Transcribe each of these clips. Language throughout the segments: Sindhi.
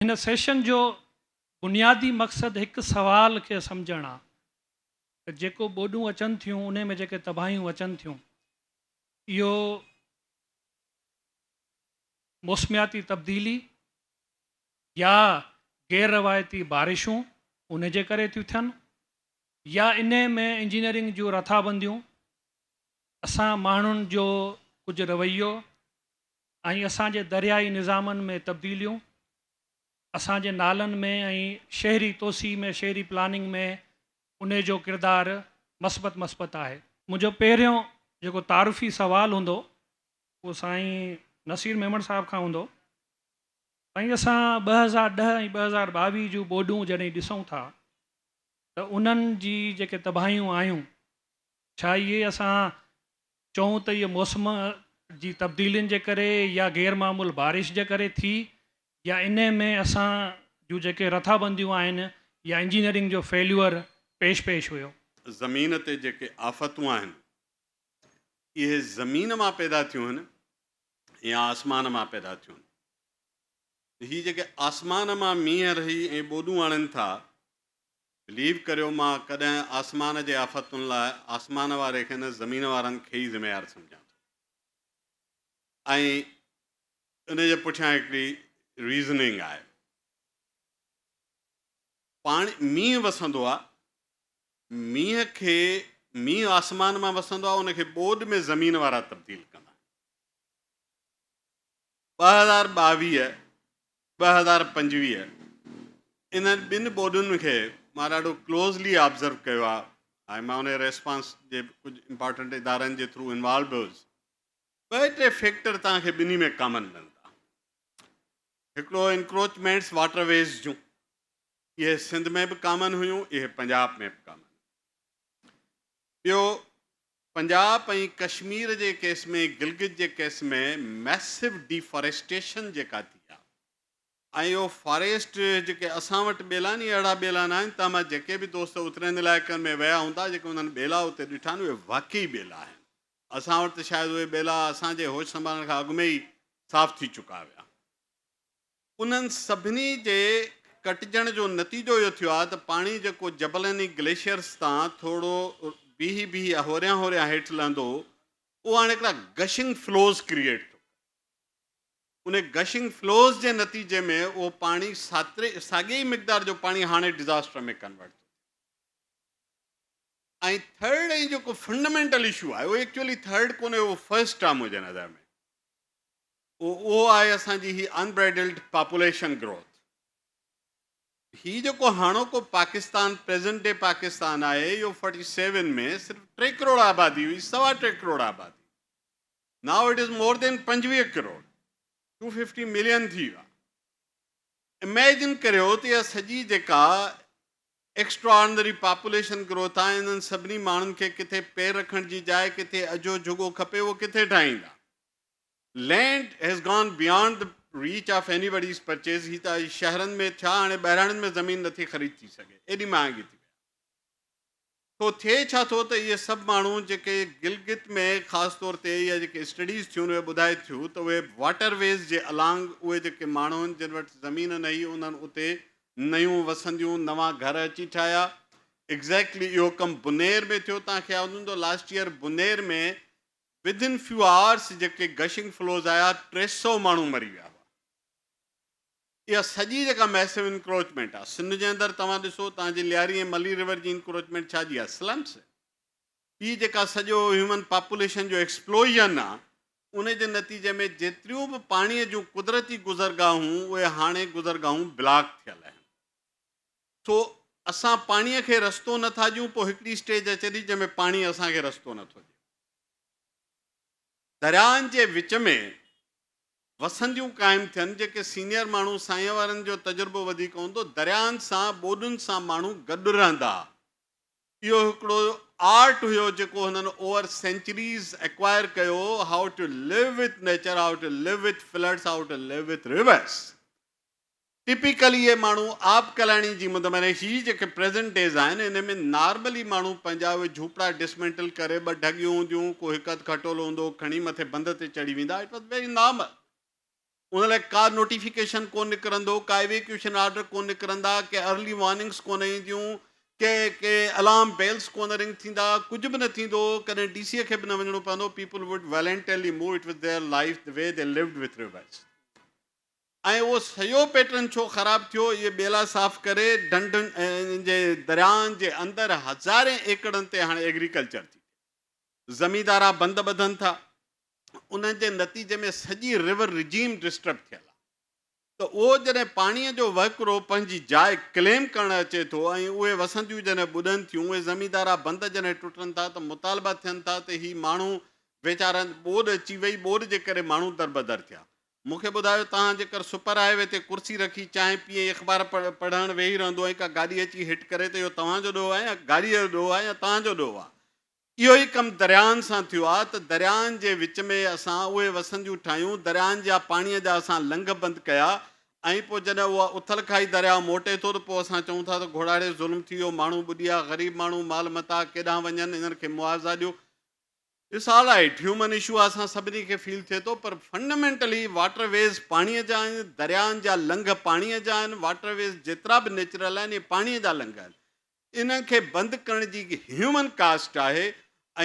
هن سيشن جو بنيادي مقصد هڪ سوال کي سمجهڻ آ ته جيڪو ٻوڏون اچن ٿيون انهي ۾ جيڪي تباهيون اچن ٿيون اهو موسمياتي تبديلي يا غير روايتي بارشون ان جي ڪري ٿيون ٿين يا انهي ۾ انجنيئرنگ جون رٿابنديون اسان ماڻهن جو ڪجهه رويو ۽ اسان جي دريائي نظامن ۾ تبديليون، اسان جي نالن ۾ ۽ شهري توسيع ۾ شهري پلاننگ ۾ انهي جو ڪردار مثبت مثبت آهي. منهنجو پهريون جيڪو تعارفي سوال هوندو اهو سائين نصير ميمڻ صاحب کان هوندو. سائين اسان 2010 ۽ 2022 جون ٻوڏون جڏهن ڏسون ٿا ته انهن جي جيڪي تباهيون آيون ڇا اهي اسان چئون ته اهي موسم جي تبديلين جي ڪري يا غير معمول بارش جي ڪري ٿي يا انهي ۾ اسان جون جيڪي رٿابنديون آهن يا انجنيئرنگ جو فيليور پيش پيش هيو. زمين تي جيڪي آفتون آهن اهي زمين مان پيدا ٿيون آهن يا آسمان مان پيدا ٿيون آهن. هي جيڪي آسمان مان مينهن رهي ۽ ٻوڏون آڻين ٿا بليو ڪريو مان ڪڏهن آسمان جي آفتن لاء آسمان واري کي نه زمين وارن کي ئي ذميوار سمجهان ٿو ۽ ان جي پٺيان هڪڙي ريزننگ آهي پاڻي مينهن وسندو آهي مينهن کي مينهن آسمان مان وسندو آهي ان کي ٻوڏ ۾ زمين وارا تبديل ڪندا 2022، 2025 انهن ٻن ٻوڏن کي مان ڏاڍو ڪلوزلي آبزرو ڪيو آهي ۽ مان ان ريسپانس جي ڪجهه امپارٽنٽ ادارن جي ٿرو انوالو به هيس. ٻه ٽي فيڪٽر توهان کي ٻنهي ۾ ڪامن ملندا. هڪڙو انڪروچمينٽس واٽر ويز جون، اهي سنڌ ۾ به ڪامن هيون، اهي پنجاب ۾ به ڪامن. ٻيو پنجاب ۽ ڪشمير جي ڪيس ۾ گلگت جي ڪيس ۾ ميسو ڊيفاريسٽيشن جيڪا ٿي آهي ۽ اهو فاريسٽ جيڪي اسان وٽ ٻيلا ني اهڙا ٻيلا نه آهن تنهن مان جيڪي به دوست اترين علائقن ۾ ويا هوندا جيڪي انهن ٻيلا اتي ڏٺا آهن اهي واقعي ٻيلا آهن اسان وٽ ته شايد اهي ٻيلا اسان جي هوش سنڀالڻ کان اڳ ۾ ئي صاف ٿي چڪا هيا. انهن سڀني جي ڪٽجڻ جو نتيجو اهو ٿيو آهي ته پاڻي جيڪو جبلن ۽ گليشيئرز تان ٿورو بيهي بيهي هوريان هوريان هيٺ لهندو هو، اهو هاڻي هڪڙا گشنگ فلوز ڪريئيٽ ٿو ڪري. انهي گشنگ فلوز جي نتيجي ۾ اهو پاڻي ساتري ساڳئي ئي مقدار جو پاڻي هاڻي ڊزاسٽر ۾ ڪنورٽ ٿو ٿئي. ۽ ٿرڊ ۽ جيڪو فنڊامينٽل اشو آهي اهو ايڪچوئلي ٿرڊ ڪونهي اهو فرسٽ آهي منهنجي نظر ۾. اهو آهي اسان جي هي انبرائيڊلڊ پاپوليشن گروٿ. هي جيڪو هاڻوڪو پاڪستان پريزنٽ ڊي پاڪستان آهي اهو فورٽي سيون ۾ صرف ٽي ڪروڙ آبادي هئي سوا ٽي ڪروڙ آبادي now it is more than 25 crore two fifty million ٿي ويو آهي. اميجن ڪريو ته اها سڄي جيڪا ايڪسٽرا آرڊنري پاپوليشن گروٿ آهي انهن سڀني ماڻهن کي ڪٿي پير رکڻ جي جاء ڪٿي اجهو جهڳو کپي اهو ڪٿي ٺاهيندا. Land has gone beyond the reach of anybody's purchase هي ته شهرن ۾ ڇا هاڻي ٻهراڙين ۾ زمين نٿي خريد ٿي سگهي ايڏي مهانگي ٿي وئي آهي. سو ٿئي ڇا ٿو ته اهي سڀ ماڻهو جيڪي گلگت ۾ خاص طور تي يا جيڪي اسٽڊيز ٿيون اهي ٻڌائي ٿيون ته اهي واٽر ويز جي الانگ اهي جيڪي ماڻهو آهن جن وٽ زمين نه هئي انهن اتي نيون وسنديون نوان گهر اچي ٺاهيا ايگزيڪٽلي اهو ڪم بنير ۾ ٿيو توهان کي ياد هوندو last year Buner ۾ within few hours جيڪي گشنگ فلوز آيا 300 ماڻهو مري ويا هئا. اها سڄي جيڪا ميسو انڪروچمينٽ آهي سنڌ جي اندر توهان ڏسو توهان جي لياري ۽ ملير ريور جي انڪروچمينٽ ڇا جي آهي سلمس ٻي جيڪا سڄو هيومن پاپوليشن جو ايڪسپلوزن آهي ان جي نتيجي ۾ جيتريون به پاڻي جون قدرتي گذرگاهون اهي هاڻي گذرگاهون بلاڪ ٿيل آهن سو اسان پاڻي کي رستو نٿا ڏيون پوء هڪڙي اسٽيج اچي ٿي جنهن ۾ پاڻي اسان کي رستو نٿو ڏي. درياهن جي وچ ۾ وسنديون قائم ٿين، جيڪي سينيئر ماڻهو سائين وارن جو تجربو وڌيڪ هوندو، درياهن سان ٻوڏن سان ماڻهو گڏ رهندا. اهو هڪڙو آرٽ هيو جيڪو هنن اوور سينچريز ايڪوائر ڪيو، how to live with nature, how to live with floods, how to live with rivers. Typically اهي ماڻهو آبڪلاڻي جي مد ۾ هي جيڪي پريزنٽ ڊيز آهن ان ۾ نارملي ماڻهو پنهنجا اهي جهوپڙا ڊسمينٽل ڪري ٻه ڍڳيون هونديون ڪو هڪ اڌ کٽولو هوندو کڻي مٿي بند تي چڙهي ويندا it was very normal. ان لاء ڪا نوٽيفڪيشن ڪونه نڪرندو، ڪا ايويڪيوشن آرڊر ڪونه نڪرندا، ڪي ارلي وارننگس ڪونه اينديون، ڪي ڪي الارم بيلس ڪونه رنگ ٿيندا، ڪجهه به نه ٿيندو، ڪڏهن ڊي سي کي به نه وڃڻو پوندو. People would voluntarily move. It was their life, the way they lived with rivers. ۽ اهو سڄو پيٽرن ڇو خراب ٿيو؟ اهي ٻيلا صاف ڪري ڍنڍن جي درياهن جي اندر هزارين ايڪڙن تي هاڻي ايگريڪلچر ٿي ٿئي، زميندارا بند ٻڌن ٿا، انهن جي نتيجي ۾ سڄي ريور رجيم ڊسٽرب ٿيل آهي. ته اهو جڏهن پاڻيء جو وهڪرو پنهنجي جاء ڪليم ڪرڻ اچي ٿو ۽ اهي وسنديون جڏهن ٻڏن ٿيون، اهي زميندارا بند جڏهن ٽٽن ٿا ته مطالبا ٿين ٿا ته هي ماڻهو ويچارن ٻوڏ اچي وئي، ٻوڏ جي ڪري ماڻهو دربدر ٿيا. مون کي ٻڌايو توهان جيڪر سپر هاء وي تي ڪرسي رکي چانهه پي ۽ اخبار پڙهڻ ويهي رهندو ۽ ڪا گاڏي اچي هٽ ڪري ته اهو توهان جو ڏوهه آهي يا گاڏيء جو ڏوهه آهي يا توهان جو ڏوهه آهي؟ اهو ئي ڪم درياهن سان ٿيو آهي ته درياهن جي وچ ۾ اسان اهي وسنديون ٺاهيون، درياهن جا پاڻيء جا اسان لنگهه بند ڪيا ۽ پوء جڏهن اها اٿل کائي درياهه موٽي ٿو ته پوء اسان چئون ٿا ته گهوڙاڙي ظلم ٿي ويو، ماڻهو ٻڏي ويا، غريب ماڻهو مال متاع ڪيڏانهن وڃن، انهن کي معاوضا ڏيو. It's all right, human issue آهي، اسان سڀني کي فيل ٿئي ٿو پر فنڊامينٽلي واٽر ويز پاڻيء جا آهن، درياهن جا لنگهه پاڻيء جا آهن، واٽر ويز جيترا به نيچرل آهن اهي پاڻيء جا لنگهه آهن. انهن کي بند ڪرڻ جي هيومن ڪاسٽ آهي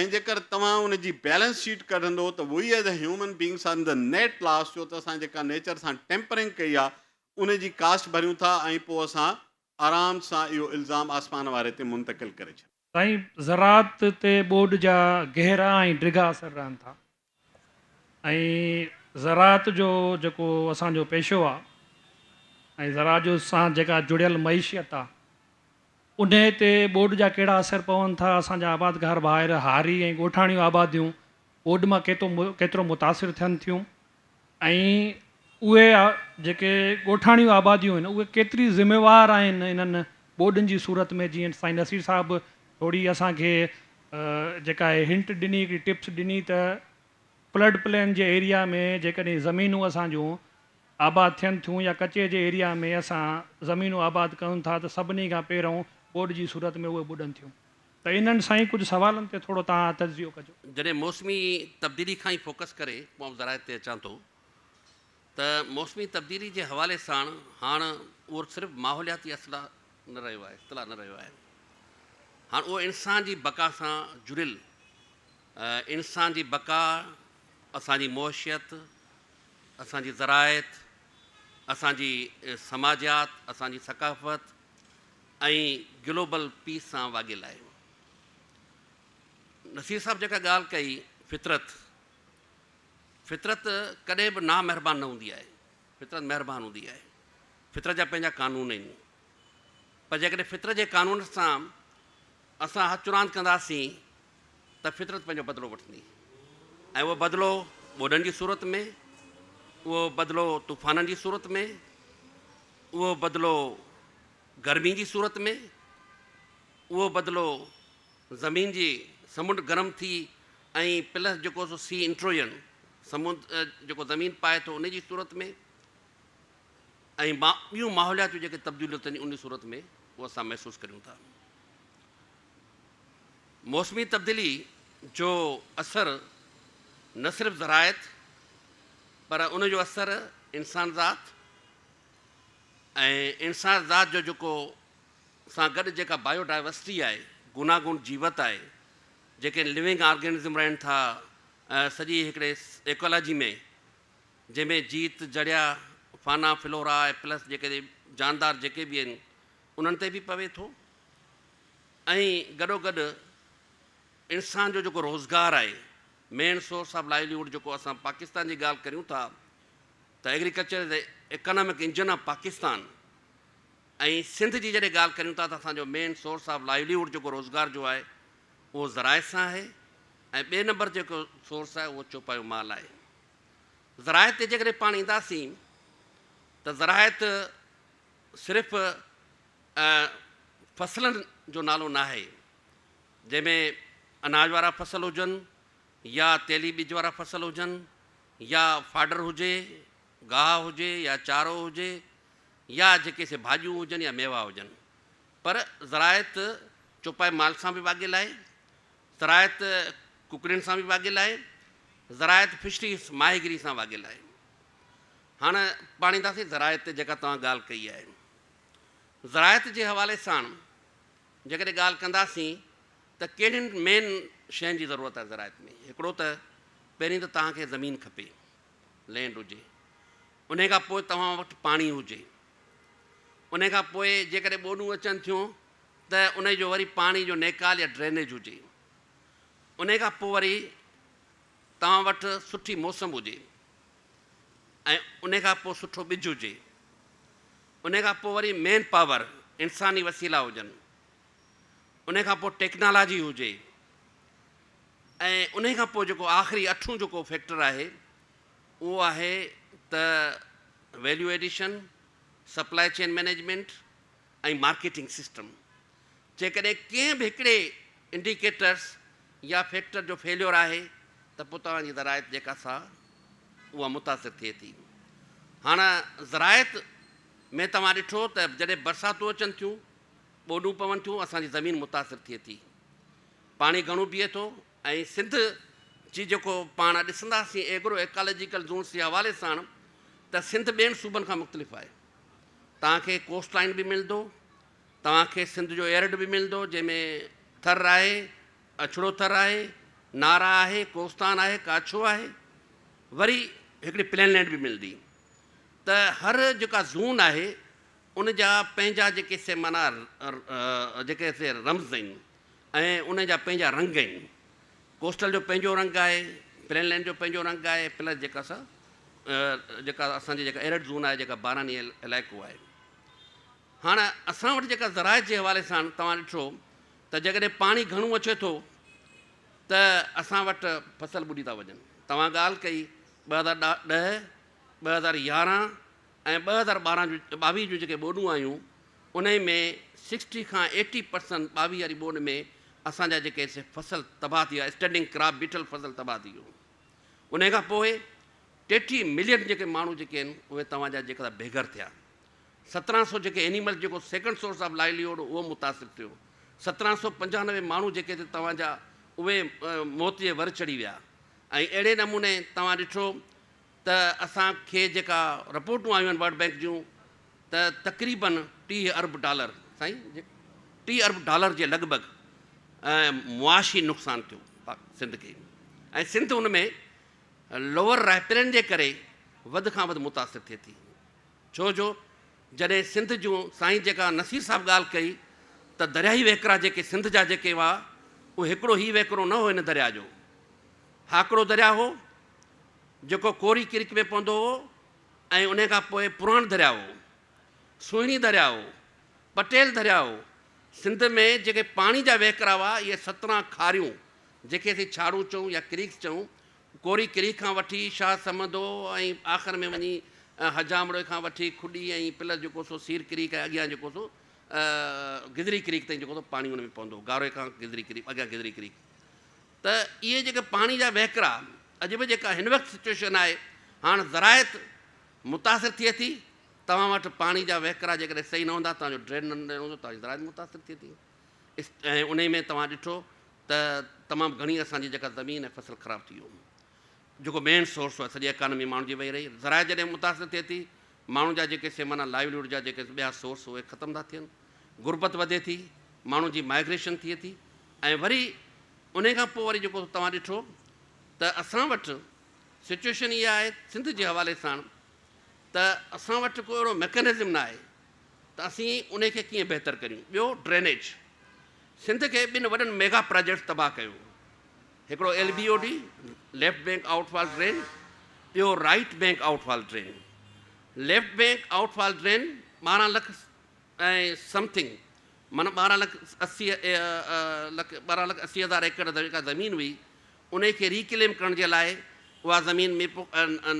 ۽ جيڪر توهان ان جي بيلنس شيٽ ڪڍندو ته we as a human beings are in the net loss ڇو ته اسان جيڪا نيچر سان ٽيمپرنگ ڪئي آهي ان جي ڪاسٽ ڀريون ٿا ۽ پوء اسان آرام سان اهو الزام آسمان واري تي منتقل ڪري ڇڏيون. سائين زراعت تي ٻوڏ جا گهرا ۽ ڊگها اثر رهن ٿا ۽ زراعت جو جيڪو اسان جو پيشو آ ۽ زراعت جو سان جيڪا جڙيل معيشت آ انهي تي ٻوڏ جا ڪهڙا اثر پون ٿا، اسان جا آبادگار ڀائر، هاري ۽ ڳوٺاڻيون آباديون ٻوڏ مان ڪيترو متاثر ٿين ٿيون ۽ اهي جيڪي ڳوٺاڻيون آباديون آهن اهي ڪيتري ذميوار آهن انهن ٻوڏن جي صورت ۾ جيئن سائين نصير صاحب ٿوري اسان کي جيڪا آهي هنٽ ڏني هڪڙي ٽپس ڏني ته فلڊ پلين جي ايريا ۾ جيڪڏهن زمينون اسان جون آباد ٿين ٿيون يا ڪچي جي ايريا ۾ اسان زمينون آباد ڪيون ٿا ته سڀني کان پهريون ٻوڏ جي صورت ۾ اهي ٻڏن ٿيون ته انهن سائين ڪجهه سوالن تي ٿورو توهان تجزيو ڪجو. جڏهن موسمي تبديلي کان ئي فوڪس ڪري پوء آئون زراعت تي اچان ٿو ته موسمي تبديلي جي حوالي ساڻ هاڻ اهو صرف ماحولياتي اصلاح نه رهيو آهي اصطلاح نه رهيو آهي هاڻ اهو انسان جي بقا سان جڙيل انسان جي بقا اسان جي معشيت اسان جي زراعت، اسان جي سماجيات، اسان جي ثقافت ۽ گلوبل پيس سان واڳيل آهي. نصير صاحب جيڪا ڳالهه ڪئي فطرت، فطرت ڪڏهن به نامهربان نه هوندي آهي، فطرت مهربان هوندي آهي، فطرت جا پنهنجا قانون آهن، پر جيڪڏهن فطرت جي قانون سان اسان هٿ چراند ڪنداسين ته فطرت پنهنجو بدلو وٺندي ۽ اهو بدلو ٻوڏن جي صورت ۾، اهو بدلو طوفانن جي صورت ۾، اهو بدلو گرمي جي صورت ۾، اهو بدلو زمين جي سمنڊ گرم ٿي ۽ پلس جيڪو سو سي انٽروجن سمنڊ جيڪو زمين پائي ٿو ان جي صورت ۾ ۽ ٻيون ماحوليات جون جيڪي تبديليون ٿين ان جي صورت ۾ اهو اسان محسوس ڪريون ٿا. موسمي تبديلي جو اثر نه صرف زراعت پر ان جو اثر انسان ذات ۽ انسان ذات جو جيڪو سان گڏ جيڪا بايو ڊائيورسٽي آهي، گوناگون جيوت آهي، جيڪي لونگ آرگينزم رهن ٿا سڄي هڪڙي ايڪالاجي ۾ جنهن ۾ جيت، جڙيا، فانا، فلورا ۽ پلس جيڪي جاندار جيڪي به آهن انهن تي به پوي ٿو. ۽ گڏوگڏ انسان جو جيڪو روزگار آهي، مين سورس آف لائيوليهوڊ جيڪو اسان پاڪستان جي ڳالهه ڪريون ٿا ته agriculture is economic engine of Pakistan ۽ Sindh جي جڏهن ڳالهه ڪريون ٿا ته اسان جو مين سورس آف لائيوليهوڊ جيڪو روزگار جو آهي اهو زراعت سان آهي ۽ ٻئي نمبر جيڪو سورس آهي اهو چوپايو مال آهي. زراعت تي جيڪڏهن پاڻ اينداسين ته زراعت صرف فصلن جو نالو ناهي، جنهن ۾ اناج وارا فصل هجن يا تيلي ٻج وارا فصل هجن يا فاڊر هجي، گاهه هجي يا چارو هجي يا جيڪي سي ڀاڄيون هجن يا ميوا هجن. پر زراعت چوپائي مال سان به واڳيل آهي، زراعت ڪڪڙين سان به واڳيل آهي، زراعت فشريز ماهيگيري سان واڳيل آهي. هاڻ پاڻينداسين زراعت تي جيڪا توهان ڳالهه ڪئي آهي. زراعت جي حوالي سان جيڪڏهن ڳالهه ڪنداسين ته ڪهڙين مين شين جي ضرورت آهي زراعت ۾. هڪڙو ته پهرين ته توهان کي زمين کپي، لينڊ هجي، انهي کان پوء توهان وٽ پاڻي هجي، انهي کان پوء جيڪڏهن ٻوڏون اچن ٿيون ته انهي جو وري پاڻي جو نيڪال يا ڊرينيج هجي، انهي کان پوء وري توهان وٽ سٺي موسم هجي ۽ انهي کان پوء سٺو ٻج هجي، انهي کان پوء وري مين پاور، انساني وسيلا هجن، انهي کان پوء ٽيڪنالاجي هجي ۽ انهي کان پوء جيڪو آخري اٺون جيڪو فيڪٽر آهي اهو آهي ته value addition, supply chain management ۽ marketing system. جيڪڏهن ڪنهن به هڪڙي انڊيڪيٽرس يا فيڪٽر جو فيليور آهي ته پوء توهان جي زراعت جيڪا سا اها متاثر ٿئي ٿي. هاڻ زراعت ۾ توهان ڏٺو ته جڏهن برساتون اچن ٿيون، ٻوڏون پون ٿيون، اسان جي زمين متاثر ٿئي ٿي، پاڻي گهڻو بيهي ٿو ۽ سنڌ جي جيڪو پاڻ ڏسنداسين ايگرو ايڪالاجيڪل زونس جي حوالي ساڻ ته سنڌ ٻين صوبن کان مختلف آهي. توهان کي ڪوسٽ لائين به ملندو، توهان کي سنڌ جو ايرڊ به ملندو جنهن ۾ ٿر آهي، اڇڙو ٿر آهي، نارا آهي، ڪوستان آهي، ڪاڇو آهي، وري هڪڙي پلين لينڊ به ملندي ته هر جيڪا زون آهي ان جا پنهنجا جيڪي سي معنيٰ جيڪي سي رمز آهن ۽ ان جا پنهنجا رنگ آهن. ڪوسٽل جو پنهنجو رنگ آهي، پلين لينڊ جو پنهنجو رنگ آهي، پلس جيڪا سا جيڪا اسان جي جيڪا ايرڊ زون آهي جيڪا باراني علائقو آهي. هاڻ اسان وٽ جيڪا زراعت جي حوالي سان توهان ڏٺو ته جيڪڏهن پاڻي گهڻو اچي ٿو ته اسان وٽ فصل ٻڏي ٿا وڃن. توهان ڳالهه ڪئي 2010، 2011 ۽ 2012 جون 22 جون جيڪي ٻوڏون آيون انهي ۾ 60 کان 80% 22 واري ٻوڏ ۾ اسان جا جيڪي سي فصل تباهه ٿي ويا، اسٽينڊنگ ڪراپ بيٺل فصل تباهه ٿي ويو. انهي کان پوء 33 ملين جيڪي ماڻهو جيڪي آهن اهي توهان جا جيڪا بيگهر ٿيا. 1700 جيڪي اينيملز جيڪو سيڪنڊ سورس آف لائيوليهوڊ اهو متاثر ٿيو. 1795 ماڻهو جيڪي ته توهان جا اهي موت جي ور چڙهي ويا ۽ اهڙي نموني توهان ڏٺو ته اسان کي جيڪا رپورٽون آيون آهن ورلڊ بينڪ جون ته تقريبن 30 ارب ڊالر سائين 30 ارب ڊالر جي لڳ ڀڳ معاشي نقصان ٿيو سنڌ کي ۽ سنڌ ان ۾ لوئر رائپرين جي ڪري وڌ کان وڌ متاثر ٿئي ٿي. ڇو جو جڏهن سنڌ جون سائين جيڪا نصير صاحب ڳالهه ڪئي ته درياهي وهڪرا جيڪي سنڌ جا جيڪي هئا اهي هڪڙو هي وهڪرو نه هو هن درياهه جو هاڪڙو درياهه هو جيڪو ڪوري ڪرڪ ۾ پوندو هو ۽ ان کان پوء پراڻ درياهه هو، سهڻي درياهه هو، پٽيل درياهه هو. سنڌ ۾ جيڪي پاڻي جا وهڪرا هئا اهي 17 کاريون جيڪي اسين ڇاڙون چئون يا ڪريڪس چئون، ڪوري ڪريڪ کان وٺي شاهه سمندو ۽ آخر ۾ وڃي حجامڙوئي کان وٺي کڏي ۽ پلس جيڪو سو سير ڪريڪ ۽ اڳيان جيڪو سو گذري ڪريڪ تائين جيڪو سو پاڻي ان ۾ پوندو هو، گاروئي کان گذري ڪريڪ اڳيان گذري ڪريڪ. ته اهي جيڪي پاڻي جا وهڪرا اڄ به جيڪا هن وقت سچوئيشن آهي هاڻ زراعت متاثر ٿئي ٿي، توهان وٽ پاڻي جا وهڪرا جيڪڏهن صحيح نه هوندا، توهان جو ڊرين نه هوندو، توهان جي زراعت متاثر ٿئي ٿي ۽ انهي ۾ توهان ڏٺو ته تمام گهڻي اسان جي جيڪا زمين ۽ فصل خراب ٿي ويو جيڪو مين سورس هو سڄي اڪانومي ماڻهن جي وئي رهي. زراعت جڏهن متاثر ٿئي ٿي ماڻهن جا جيڪي سي معنيٰ لائيوليهوڊ جا جيڪي ٻيا سورس اهي ختم ٿا ٿين، غربت وڌي ٿي، ماڻهن جي مائگريشن ٿئي ٿي ۽ وري انهي کان پوء وري جيڪو توهان ڏٺو ته اسان وٽ سچوئيشن اها آهي سنڌ جي حوالي سان ته اسان وٽ ڪو اهڙو ميڪنزم نه آهي ته اسين انهي کي ڪيئن بهتر ڪريون. ٻيو ڊرينيج، سنڌ کي ٻن وڏن ميگا پراجيڪٽس تباهه ڪيو، هڪڙو L B O D, left bank outfall drain, ٻيو right bank outfall drain. Left bank outfall drain 12 lakh ۽ something معنيٰ 12 لک 80 لک 12 لک 80 هزار ايڪڙ جيڪا زمين هئي انهي کي ريڪليم ڪرڻ جي لاء اها زمين ميرپور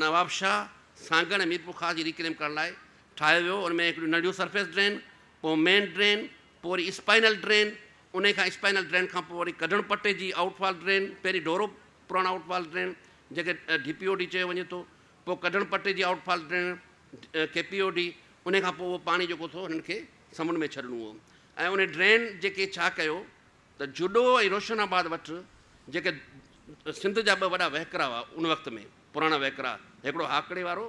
نوابشاهه، سانگهڙ ۽ ميرپور خاص جي ريڪليم ڪرڻ لاء ٺاهيو ويو. ان ۾ هڪڙيون ننڍيون سرفيس ڊرين، پوء مين ڊرين، پوء وري اسپائنل ڊرين، انهي کان اسپائنل ڊرين کان پوء وري ڪڍڻ پٽي جي آئوٽ فال ڊرين، پهرين ڍورو پراڻ آئوٽ فال ڊرين جنهن کي ڊي پي او ڊي چيو وڃي ٿو، پوء ڪڍڻ پٽي جي outfall drain, K P O D, انهي کان پوء اهو پاڻي جيڪو ٿو هنن کي سمنڊ ۾ ڇڏڻو هو ۽ انهي ڊرين جيڪي ڇا ڪيو ته جڊو ۽ روشن آباد وٽ جيڪي سنڌ جا ٻه وڏا وهڪرا هئا ان وقت ۾ پراڻا وهڪرا، هڪڙو هاڪڙي وارو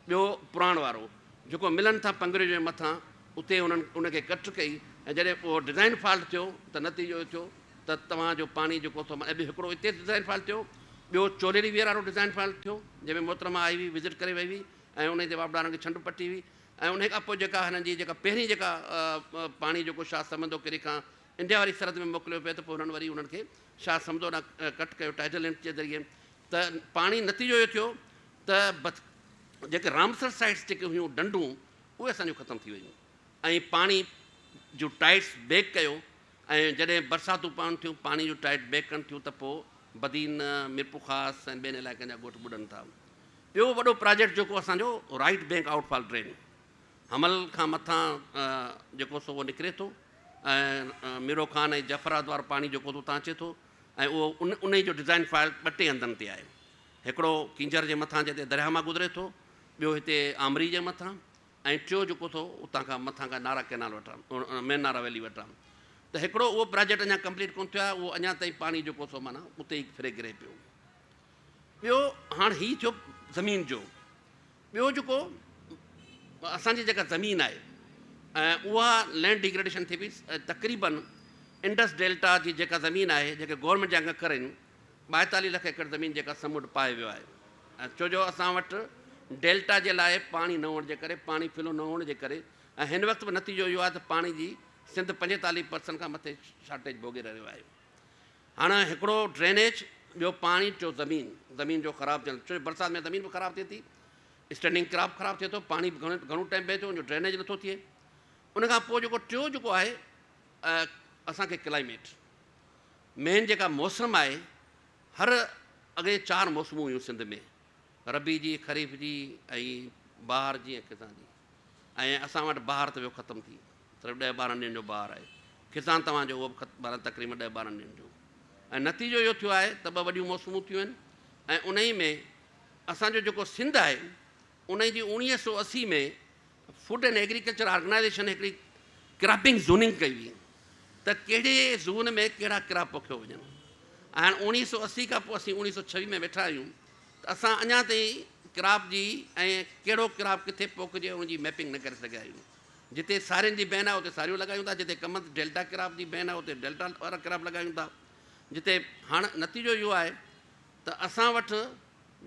ٻيو پراڻ وارو جيڪو ملن ٿا پنگريو جي مٿان اتي انهن ان کي ڪٽ ڪئي ۽ جڏهن اهو ڊزائن فالٽ ٿيو ته نتيجو اهو ٿيو ته توهان جو پاڻي جيڪو ٿو ۽ ٻيو هڪڙو اتي ڊزائن فالٽ ٿيو، ٻيو چوليري ويئر وارو ڊزائن فالٽ ٿيو جنهن ۾ محترمه آئي هئي وزٽ ڪري وئي هئي ۽ انهي تي واپڊا وارن کي ڇنڊ پٽي هئي ۽ انهي کان پوء جيڪا هنن جي جيڪا پهرين جيڪا پاڻي جيڪو شاهه سمندو ڪري کان انڊيا واري سرحد ۾ موڪليو پئي ته پوء هنن وري انهن کي شاهه سمندو ڏانهن ڪٽ ڪيو ٽائيڊل لنڪ جي ذريعي ته پاڻي نتيجو اهو ٿيو ته جيڪي رامسر سائيٽس جيڪي هيون ڍنڍون اهي اسان جون ختم ٿي ويون ۽ پاڻي جون ٽائيڊس بيڪ ڪيو ۽ جڏهن برساتون پون ٿيون پاڻي جون ٽائيڊ بيڪ ڪن ٿيون ته پوء بدين، ميرپورخاص ۽ ٻين علائقن جا ڳوٺ ٻڏن ٿا. ٻيو وڏو پراجيڪٽ جيڪو اسان جو رائيٽ بينڪ آئوٽ فال ڊرين حمل کان مٿان جيڪو سو اهو نڪري ٿو ۽ ميرو خان ۽ جعفرآباد وارو پاڻي جيڪو اتان اچي ٿو ۽ اهو ان انهي جو ڊزائن فائل ٻه ٽي هنڌن تي آهي. هڪڙو ڪينجهر جي مٿان جتي درياهه مان گذري ٿو، ٻيو هتي آمري جي مٿان ۽ ٽيو جيڪو ٿو اتان کان مٿان کان نارا ڪئنال وٽان مين نارا ويلي وٽان ته هڪڙو اهو پراجيڪٽ اڃا ڪمپليٽ ڪونه ٿيو آهي اهو اڃا تائين پاڻي جيڪو سو معنيٰ اتي ئي ڦري گري پيو. ٻيو هاڻ هي ٿيو زمين جو ٻيو جيڪو اسان جي جيڪا زمين آهي ۽ اها لينڊ ڊيگريڊيشن ٿي پئي تقريبن انڊس ڊيلٽا جي جيڪا زمين آهي جيڪي گورنمينٽ جا انگ اکر آهن 42 لک ايڪڙ زمين جيڪا سمنڊ پائي ويو آهي ۽ ڇو جو اسان وٽ ڊيلٽا جي لاء پاڻي نه هئڻ جي ڪري پاڻي فلو نه هئڻ جي ڪري ۽ هن وقت به نتيجو اهو آهي ته پاڻي جي سنڌ 45 پرسنٽ کان مٿي شارٽيج ڀوڳي رهيو آهي. هاڻ هڪڙو ڊرينيج، ٻيو پاڻي، ٽيو زمين، زمين جو خراب ٿيڻ، ڇو جو برسات ۾ زمين به خراب ٿئي ٿي، اسٽينڊنگ ڪراپ خراب ٿئي ٿو، پاڻي به گهڻو گهڻو ٽائيم بهي ٿو، ان جو ڊرينيج نٿو ٿئي. ان کان پوء جيڪو ٽيو جيڪو آهي اسان کي ڪلائميٽ مين جيڪا موسم آهي، هر اڳي چار موسمون هيون سنڌ ۾ ربيع جي، خريف جي ۽ بهار جي ۽ خزان جي ۽ اسان وٽ بهار ته ويو ختم ٿي صرف ڏهه ٻارهن ڏينهن جو بهار آهي خزان توهان جو اهو به ختم تقريبن ڏهه ٻارهن ڏينهن جو ۽ نتيجو اهو ٿيو آهي ته ٻه وڏيون موسمون ٿيون آهن ۽ انهي ۾ اسان جو جيڪو سنڌ آهي انهي جي 1980 ۾ فوڊ اينڊ ايگريڪلچر آرگنائيزيشن هڪڙي ڪراپنگ زوننگ ڪئي هئي ته ڪهڙي زون ۾ ڪهڙا ڪراپ پوکيو وڃن ۽ هاڻ 1980 کان پوء اسين 1926 ۾ ويٺا آهيون ته اسان اڃا تائين ڪراپ جي ۽ ڪهڙو ڪراپ ڪٿي پوکجي ان جي ميپنگ نه ڪري سگهيا آهيون. جتي سارين جي بين آهي اتي ساريون لڳايون ٿا، جتي ڪمند ڊيلٽا ڪراپ جي بين آهي اتي ڊيلٽا وارا ڪراپ لڳايون ٿا. جتي هاڻ نتيجو اهو آهي ته اسان وٽ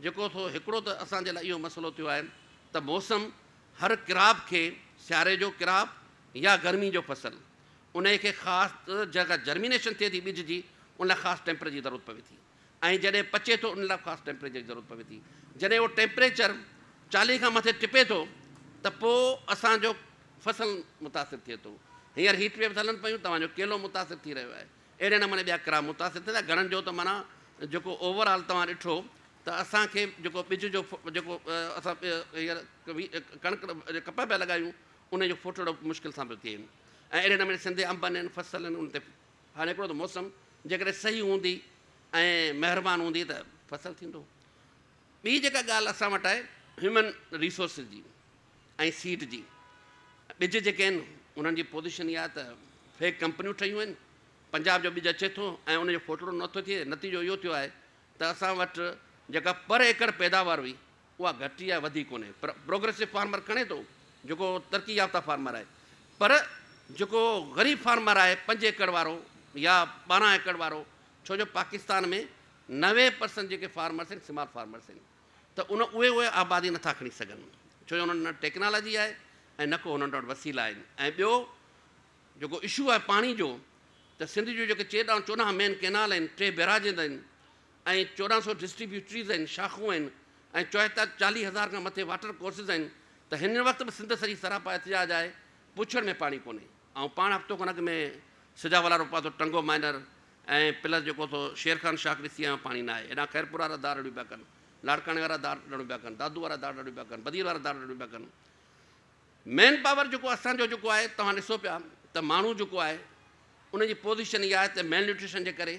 جيڪو سو هڪڙو ته اسان جي لاء اهو مسئلو ٿيو آهي ته موسم هر ڪراپ کي سياري جو ڪراپ يا گرمي جو فصل انهي کي خاص جيڪا جرمينيشن ٿئي ٿي ٻج جي ان لاء خاص ٽيمپريچر جي ضرورت پوي ٿي. ۽ جڏهن پچي ٿو ان لاء خاص ٽيمپريچر جي ضرورت پوي ٿي. جڏهن اهو ٽيمپريچر 40 کان مٿي ٽپي ٿو ته پوء اسان جو فصل متاثر ٿئي ٿو. هينئر هيٽ ويوز هلن پيون توهان جو ڪيلو متاثر ٿي رهيو آهي. اهڙي نموني ٻيا ڪراپ متاثر ٿين ٿا. گهڻن جو ته معنيٰ جيڪو اوور آل توهان ڏٺو ته اسان کي جيڪو ٻج جو جيڪو اسان هينئر ڪڻڪ ڪپهه پيا لڳايون ان جو ڦوٽڙو مشڪل سان پيو ٿئي ۽ اهڙي نموني سنڌ جي انبن آهن فصل آهن ان تي هاڻي هڪڙو ته موسم جيڪڏهن صحيح هوندي ۽ مهربان هوندي ته فصل ٿيندو. ٻي جيڪا ڳالهه اسان وٽ آهي هيومن ريسورسز جي ۽ سيڊ جي، ٻج جيڪي آهن انهن جي پوزيشن اها آهي ته فيڪ ڪمپنيون ٺهيون آهن، پنجاب جو ٻج اچي ٿو ۽ ان جو ڦوٽڙو نٿو ٿئي، نتيجو اهو ٿيو آهي ته اسان وٽ جيڪا پر ايڪڙ پيداوار هئي اها گهٽي آهي وڌي ڪونهي. پروگريسو فارمر کڻي ٿو جيڪو ترقي يافته فارمر آهي پر جيڪو غريب فارمر آهي 5 ايڪڙ وارو يا 12 ايڪڙ وارو ڇو جو پاڪستان ۾ 90% جيڪي فارمرس آهن سمال فارمرس آهن ته ان اهي اهي آبادي نٿا کڻي سگهن ڇو جو انهن وٽ نه ٽيڪنالاجي آهي ۽ نه ڪو انهن وٽ وسيلا آهن ۽ ٻيو جيڪو اشو آهي پاڻي جو ته سنڌ جون جيڪي 14 مين ڪينال آهن 3 بيراجز آهن ۽ 1400 ڊسٽريبيوٽريز آهن، شاخون آهن ۽ 40 هزار کان مٿي واٽر ڪورسز آهن ته هن وقت به سنڌ سڄي سراپا احتجاج آهي، پوڇڙ ۾ پاڻي ڪونهي. آئون پاڻ هفتو کن اڳ ۾ سجاول وارو پاسو ٽنگو مائنر ۽ پلس جيڪو سو شير خان شاخ ڏسي آيو آهيان پاڻي ناهي. هيڏانهن خيرپور وارا دار رڙيون پيا ڪن، لاڙڪاڻي وارا دار رڙيون پيا ڪن، دادو وارا دار رڙيون پيا ڪن، بدين وارا دار رڙيون پيا ڪن. مين پاور جيڪو اسان جو جيڪو آهي توهان ڏسو پيا ته ماڻهو جيڪو آهي ان جي پوزيشن اها آهي ته ميل نيوٽريشن جي ڪري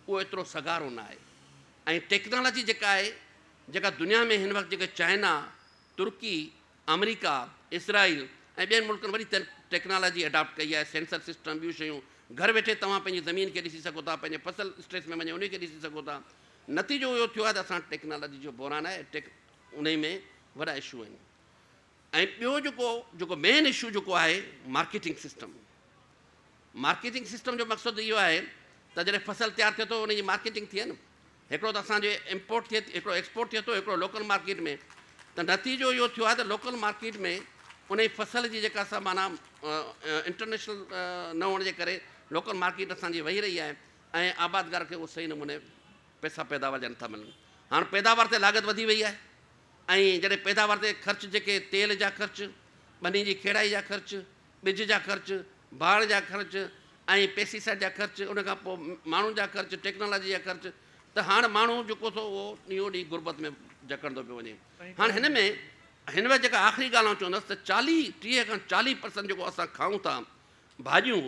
اهو ايترو سگهارو نه آهي ۽ ٽيڪنالاجي جيڪا آهي جيڪا دنيا ۾ هن وقت جيڪي چائنا، ترڪي، آمريڪا، اسرائيل ۽ ٻين ملڪن وڏي ٽيڪنالاجي اڊاپٽ ڪئي آهي سينسر سسٽم ٻيون شيون گهر ويٺي توهان پنهنجي زمين کي ڏسي سگهو ٿا پنهنجي فصل اسٽريس ۾ وڃي انهي کي ڏسي سگهو ٿا نتيجو اهو ٿيو آهي ته اسان ٽيڪنالاجي جو بحران آهي انهي ۾ وڏا اشو آهن. ۽ ٻيو جيڪو جيڪو مين اشو جيڪو آهي مارڪيٽنگ سسٽم. مارڪيٽنگ سسٽم جو مقصد اهو آهي ته جڏهن فصل تيار ٿئي ٿو ان جي مارڪيٽنگ ٿئي نه. هڪڙو ته اسان جي امپورٽ ٿئي هڪڙو ايڪسپورٽ ٿئي ٿو هڪڙو لوڪل مارڪيٽ ۾، ته نتيجو اهو ٿيو آهي ته لوڪل مارڪيٽ ۾ ان فصل جي جيڪا سا معنيٰ انٽرنيشنل نه هئڻ جي ڪري لوڪل مارڪيٽ اسان جي وهي رهي آهي ۽ آبادگار کي اهو صحيح نموني پئسا پيداوار جا نٿا ملن. هاڻ پيداوار تي لاڳت وڌي وئي آهي ۽ جڏهن پيداوار تي خرچ جيڪي تيل جا خرچ، ٻني جي کيڙائي جا خرچ، ٻج جا خرچ، ڀاڻ جا خرچ ۽ پيسٽيسائيڊ جا خرچ، ان کان پوء ماڻهن جا خرچ، ٽيڪنالاجي جا خرچ، ته هاڻ ماڻهو جيڪو ٿو اهو ڏينهون ڏينهن غربت ۾ جڪڙندو پيو وڃي. هاڻ هن ۾ هن وقت جيڪا آخري ڳالهه آئون چوندس ته 40، 30 کان 40% جيڪو اسان کائون ٿا ڀاڄيون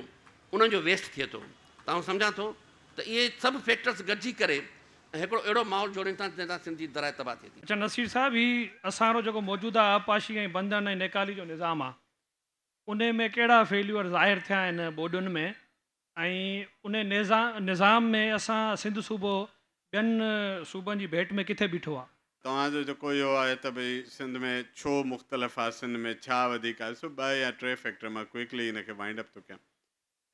انهن جو ويسٽ ٿئي ٿو ته آئون سمجهان ٿو ته اهي سڀ فيڪٽرس گڏجي ڪري ۽ هڪڙو اهڙو ماحول جوڙين ٿا جنهن سان سنڌ جي زراعت تباهه ٿئي ٿي. اڇا نصير صاحب هي اسان وارو جيڪو موجوده آبپاشي ۽ بندن ۽ نيڪالي جو نظام آ انهي ۾ ڪهڙا فيليور ظاهر ٿيا آهن ٻوڏن ۾ ۽ انهي نظام ۾ اسان سنڌ صوبو ٻين صوبن جي ڀيٽ ۾ ڪٿي بيٺو آ؟ توهان جو جيڪو اهو آهي ته ڀئي سنڌ ۾ ڇو مختلف آ سنڌ ۾ ڇا وڌيڪ آهي سو ٻه يا ٽي فيڪٽر مان ڪوئڪلي هن کي وائنڊ اپ ٿو ڪيان.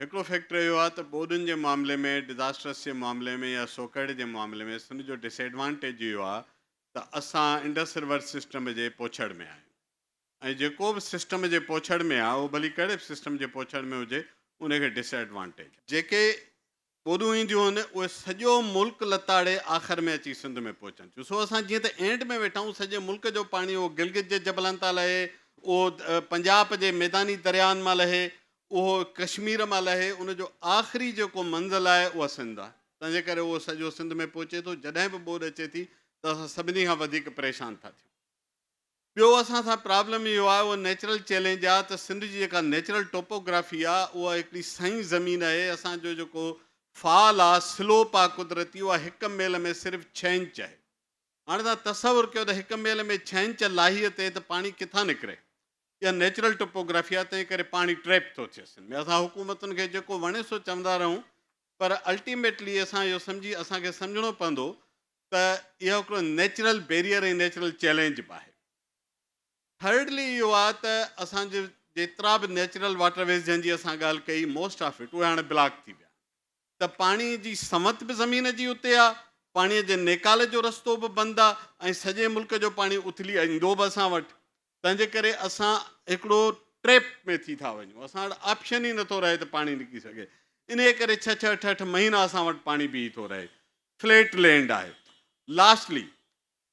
هڪڙو فيڪٽر اهو آهي ته ٻوڏن جي معاملي ۾، ڊزاسٽرس جي معاملي ۾ يا سوڪهڙ جي معاملي ۾ سنڌ جو ڊس ايڊوانٽيج اهو آهي ته اسان انڊس ريور سسٽم جي پوڇڙ ۾ آهيون ۽ جيڪو به سسٽم جي پوڇڙ ۾ آهي اهو ڀلي ڪهڙي به سسٽم جي پوڇڙ ۾ هجي ان کي ڊس ايڊوانٽيج آهي. جيڪي ٻوڏون اينديون آهن اهي سڄو ملڪ لتاڙي آخر ۾ اچي سنڌ ۾ پهچن ٿيون. سو اسان جيئن ته اينڊ ۾ ويٺا آهيون سڄي ملڪ جو پاڻي اهو گلگت جي جبلن تان لهي، اهو پنجاب جي ميداني دريائن مان لهي، اهو ڪشمير مان لهي ان جو آخري جيڪو منزل آهي اها سنڌ آهي تنهنجي ڪري اهو سڄو سنڌ ۾ پهچي ٿو جڏهن به ٻوڏ اچي ٿي ته اسان سڀني کان وڌيڪ پريشان ٿا ٿيون. ٻيو اسان سان پرابلم اهو آهي اهو نيچرل چئلينج آهي ته سنڌ جي جيڪا نيچرل ٽوپوگرافي آهي اها هڪڙي سئين زمين آهي اسان جو جيڪو فال آهي سلوپ آهي قدرتي اها هڪ ميل ۾ صرف 6 انچ آهي هاڻي توهان تصور ڪيو ته هڪ ميل ۾ 6 انچ لاهيء تي ته پاڻي ڪٿان نڪري. اها نيچرل ٽوپوگرافي آهي تنهن ڪري پاڻي ٽريپ ٿو ٿئي سنڌ ۾ اسان حڪومتن کي جيڪو وڻي سو چوندا رهون پر الٽيميٽلي اسان اهو سمجهي اسان کي سمجهڻو پوندو ته اهو هڪڙو نيچرل بيريئر ۽ نيچرل چئلينج به آهي. ٿرڊلي اهو آهي ته اسان جي جيترا به نيچرل واٽر ويز جنهن جي اسان ڳالهه ڪئي موسٽ آف it اهي هاڻي بلاڪ ٿي ويا ته پاڻي جي سنوت به زمين جي اتي آ، پاڻي جي نيڪال جو رستو به بند آ ۽ سڄي ملڪ جو پاڻي اٿلي ايندو به اسان وٽ، تنهنجي ڪري اسان هڪڙو ٽريپ ۾ ٿي ٿا وڃون، اسان وٽ آپشن ئي نٿو رهي ته پاڻي نڪري سگهي، انهيء ڪري ڇهه ڇهه اٺ اٺ مهينا اسان وٽ پاڻي بيهي ٿو رهي، فليٽ لينڊ آهي. لاسٽلي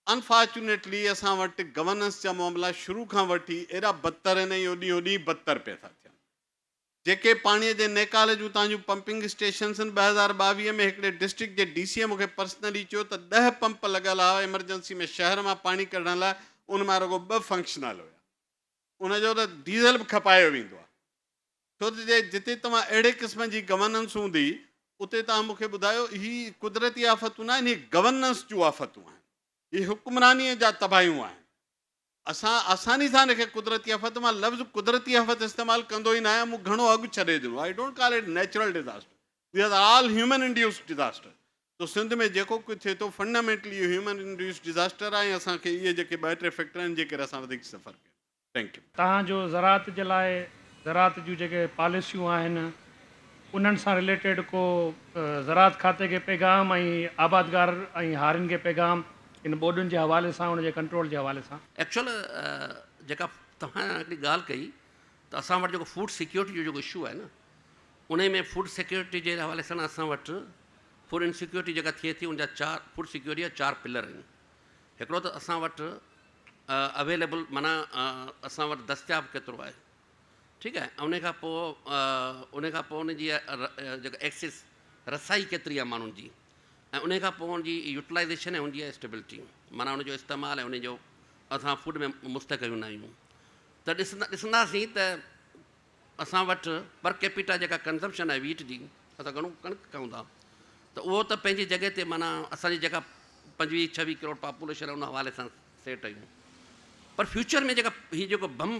انفارچونيٽلي اسان وٽ گورننس جا معاملا شروع کان وٺي ايڏا بدتر آهن ۽ اهو ڏينهون ڏينهن بدتر پيا ٿا ٿين. جيڪي پاڻيء جي نيڪال جون تان جون پمپنگ اسٽيشنس آهن، 2022 ۾ هڪڙي ڊسٽرڪٽ جي ڊي سي اي مون کي پرسنلي چيو ته 10 پمپ لڳل هئا ايمرجنسي ۾ شهر مان پاڻي ڪڍڻ لاء ان مان رڳو 2 فنڪشنل هيا ان جو ته ڊيزل به کپايو ويندو آهي ڇو ته جي جتي توهان اهڙي قسم جي گورننس هوندي اتي توهان مون کي ٻڌايو هي قدرتي آفتون نه آهن هي گورننس جون آفتون آهن هي حڪمرانيء جا تباهيون آهن. اسان آساني سان ان کي قدرتي آفت، مان لفظ قدرتي آفت استعمال ڪندو ئي ناهيان، مون گهڻو اڳ ڇڏي ڏنو، I don't call it natural disaster, these are all human induced disaster. تو سنڌ ۾ جيڪو ڪجهه ٿئي ٿو فنڊامينٽلي اهو هيومن انڊيوسڊ ڊزاسٽر آهي ۽ اسان کي اهي جيڪي ٻه ٽي فيڪٽر آهن جي ڪري اسان وڌيڪ سفر ڪيون ٿا. Thank you. توهان جو زراعت جي لاء زراعت جون جيڪي پاليسيون آهن انهن سان رليٽيڊ ڪو زراعت کاتي کي پيغام ۽ آبادگار ۽ هارين کي پيغام ان ٻوڏن جي حوالي سان ان جي ڪنٽرول جي حوالي سان. ايڪچوئل جيڪا توهان هڪڙي ڳالهه ڪئي ته اسان وٽ جيڪو فوڊ سيڪيورٽي جو جيڪو اشو آهي نه انهي ۾ فوڊ سيڪيورٽي جي حوالي سان اسان وٽ فوڊ انسيڪيورٽي جيڪا ٿئي ٿي ان جا چار فوڊ سيڪيورٽي جا چار پلر آهن هڪڙو ته اسان وٽ اويليبل معنيٰ اسان وٽ دستياب ڪيترو آهي ٺيڪ آهي ان کان پوء ان کان پوء ان جي جيڪا ايڪسيس رسائي ڪيتري آهي ماڻهن جي ۽ ان کان پوء ان جي يوٽيلائزيشن ۽ ان جي اسٽيبلٽي معنيٰ ان جو استعمال ۽ ان جو اسان فوڊ ۾ مستحق نه آهيون ته ڏسنداسين ته اسان وٽ پر ڪيپيٽا جيڪا ڪنزمپشن آهي ويٽ جي اسان گهڻو ڪڻڪ کائون ٿا ته اهو ته پنهنجي جڳهه تي معنيٰ اسان جي جيڪا 25 26 ڪروڙ پاپوليشن آهي ان حوالي سان سيٽ آهيون پر فيوچر ۾ جيڪا هي جيڪو بم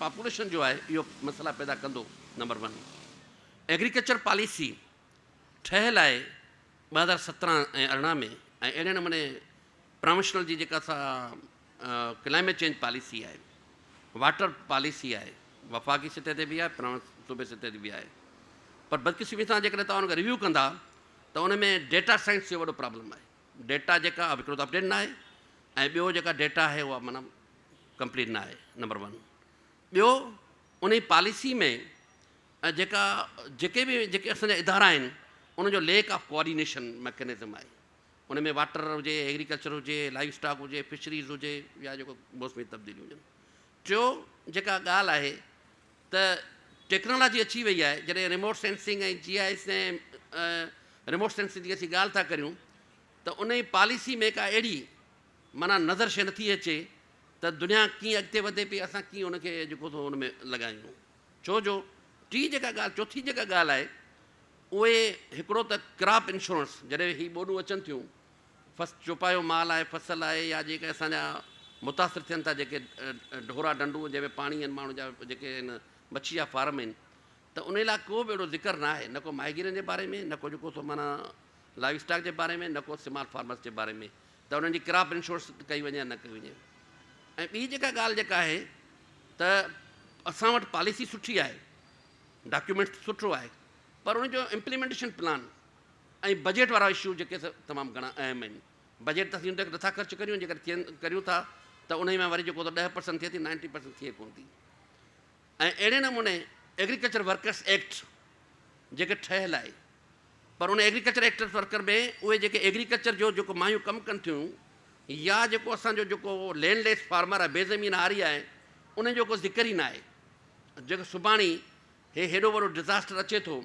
پاپوليشن جو آهي اهو مسئلا پيدا ڪندو. نمبر 1 ايگريڪلچر پاليسي ٺهيل آهي 2017 ۽ 18 ۾ ۽ اهڙي نموني پراوشنل جي جيڪا سا ڪلائميٽ چينج پاليسي آهي واٽر پاليسي آهي، وفاقي سطح تي به آهي، صوبي سطح تي به آهي، پر بدقسمتي سان جيڪڏهن توهان ان کي ريويو ڪندا ته ان ۾ ڊيٽا سائنس جو وڏو پرابلم آهي. ڊيٽا جيڪا هڪڙو ته اپڊيٽ نه آهي ۽ ٻيو جيڪا ڊيٽا آهي اها معنيٰ ڪمپليٽ نه آهي، نمبر ون. ٻيو ان پاليسي ۾ جيڪا جيڪي به جيڪي اسان جا ادارا آهن ان جو ليڪ آف ڪوآرڊينيشن ميڪنزم آهي. ان ۾ واٽر هجي، ايگريڪلچر هجي، لائيو اسٽاڪ هجي، فشريز هجي يا جيڪو موسمي تبديليون هجن. ٽيو جيڪا ڳالهه آهي ته ٽيڪنالاجي اچي وئي آهي، جڏهن remote sensing ۽ G I S ۽ remote sensing جي اسين ڳالهه ٿا ڪريون ته ان پاليسي ۾ ڪا اهڙي معنيٰ نظر شيء نٿي اچي ته دنيا ڪيئن اڳتي وڌي پئي، اسان ڪيئن ان کي جيڪو سو ان ۾ لڳايون. ڇو جو ٽين جيڪا ڳالهه، چوٿين جيڪا ڳالهه آهي اهي هڪڙو ته ڪراپ انشورنس، جڏهن هي ٻوڏون اچن ٿيون، چوپايو مال آهي، فصل آهي يا جيڪي اسان جا متاثر ٿين ٿا، جيڪي ڍورا ڍنڍون جنهن ۾ پاڻي آهن، ماڻهن جا جيڪي آهن مڇي جا فارم آهن، ته ان لاء ڪو به اهڙو ذڪر نه آهي، نه ڪو ماهيگيرن جي باري ۾، نه ڪو جيڪو سو معنيٰ لائيو اسٽاڪ جي باري ۾، نه ڪو سمال فارمرس جي باري ۾ ته انهن جي ڪراپ انشورنس ڪئي وڃي يا نه ڪئي وڃي. ۽ ٻي جيڪا ڳالهه جيڪا آهي ته اسان وٽ پاليسي سٺي آهي، ڊاڪيومينٽ سٺو آهي، پر ان جو امپليمينٽيشن پلان ۽ بجيٽ وارا اشو جيڪي تمام گهڻا اهم آهن. بجيٽ ته اسين ان تي نٿا خرچ ڪريون، جيڪڏهن ٿين ڪريون ٿا ته انهي مان وري جيڪو ته 10% ٿئي ٿي، 90% ٿئي ڪونه ٿي. ۽ اهڙي نموني ايگريڪلچر ورڪرس ايڪٽ جيڪي ٺهيل آهي، پر ان ايگريڪلچر ايڪٽ ورڪر ۾ اهي جيڪي ايگريڪلچر جو جيڪو مايون ڪم ڪن ٿيون يا جيڪو اسان جو جيڪو لينڊ ليس فارمر آهي، بي زمين هاري آهي، ان جو ڪو ذڪر ئي نه آهي. جيڪو سڀاڻي هي هيڏو وڏو ڊزاسٽر اچي ٿو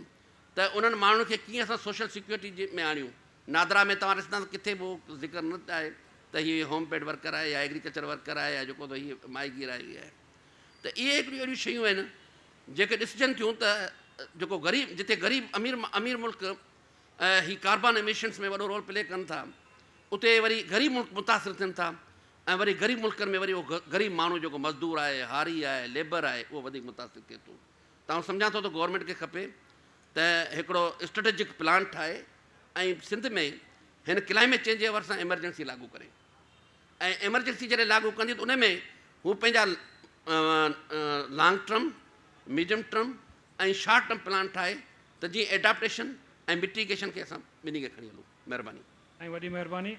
ته انهن ماڻهن کي ڪيئن اسان سوشل سيڪيورٽي جي ۾ آڻيون. نادرا ۾ توهان ڏسندا ته ڪٿي به اهو ذڪر نه آهي ته هي هوم پيڊ ورڪر آهي يا ايگريڪلچر ورڪر آهي يا جيڪو ته هي ماهيگير آهي هي آهي. ته اهي هڪڙيون اهڙيون شيون آهن جيڪي ڏسجن ٿيون ته جيڪو غريب جتي غريب امير امير ملڪ هي ڪاربان ايميشنس ۾ وڏو رول پلي ڪن ٿا، اتي وري غريب ملڪ متاثر ٿين ٿا ۽ وري غريب ملڪن ۾ وري اهو غريب ماڻهو جيڪو مزدور آهي، هاري آهي، ليبر آهي، اهو وڌيڪ متاثر ٿئي ٿو. ته آئون سمجهان ٿو ته گورنمينٽ کي کپي ته هڪڙو اسٽريٽجڪ پلان ٺاهي ۽ سنڌ ۾ هن ڪلائميٽ چينج جي حوالي سان ايمرجنسي لاڳو ڪري ۽ ايمرجنسي جڏهن لاڳو ڪندي ته ان ۾ هو پنهنجا long term, medium term ۽ short term plan ٺاهي ته جيئن ايڊاپٽيشن ۽ مٽيگيشن کي اسان ٻنهي کي کڻي هلون. مهرباني. سائين وڏي مهرباني.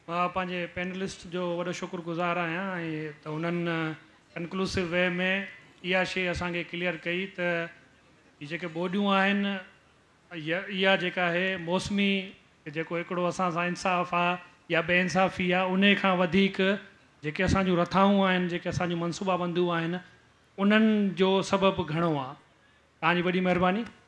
مان پنهنجي پينلسٽ جو وڏو شڪر گذار آهيان ۽ ته انهن ڪنڪلوسو وي ۾ اها شيء اسان کي ڪليئر ڪئي ته هي جيڪي ٻوڏيون آهن اها جيڪا آهي موسمي جيڪو هڪڙو اسان سان انصاف آهي يا بي انصافي آهي انهي کان وڌيڪ جيڪي اسان جون رٿائون آهن، جيڪي اسان جون منصوبا بنديون آهن، انهن جو سبب گهڻو آهي. توهان جي وڏي مهرباني.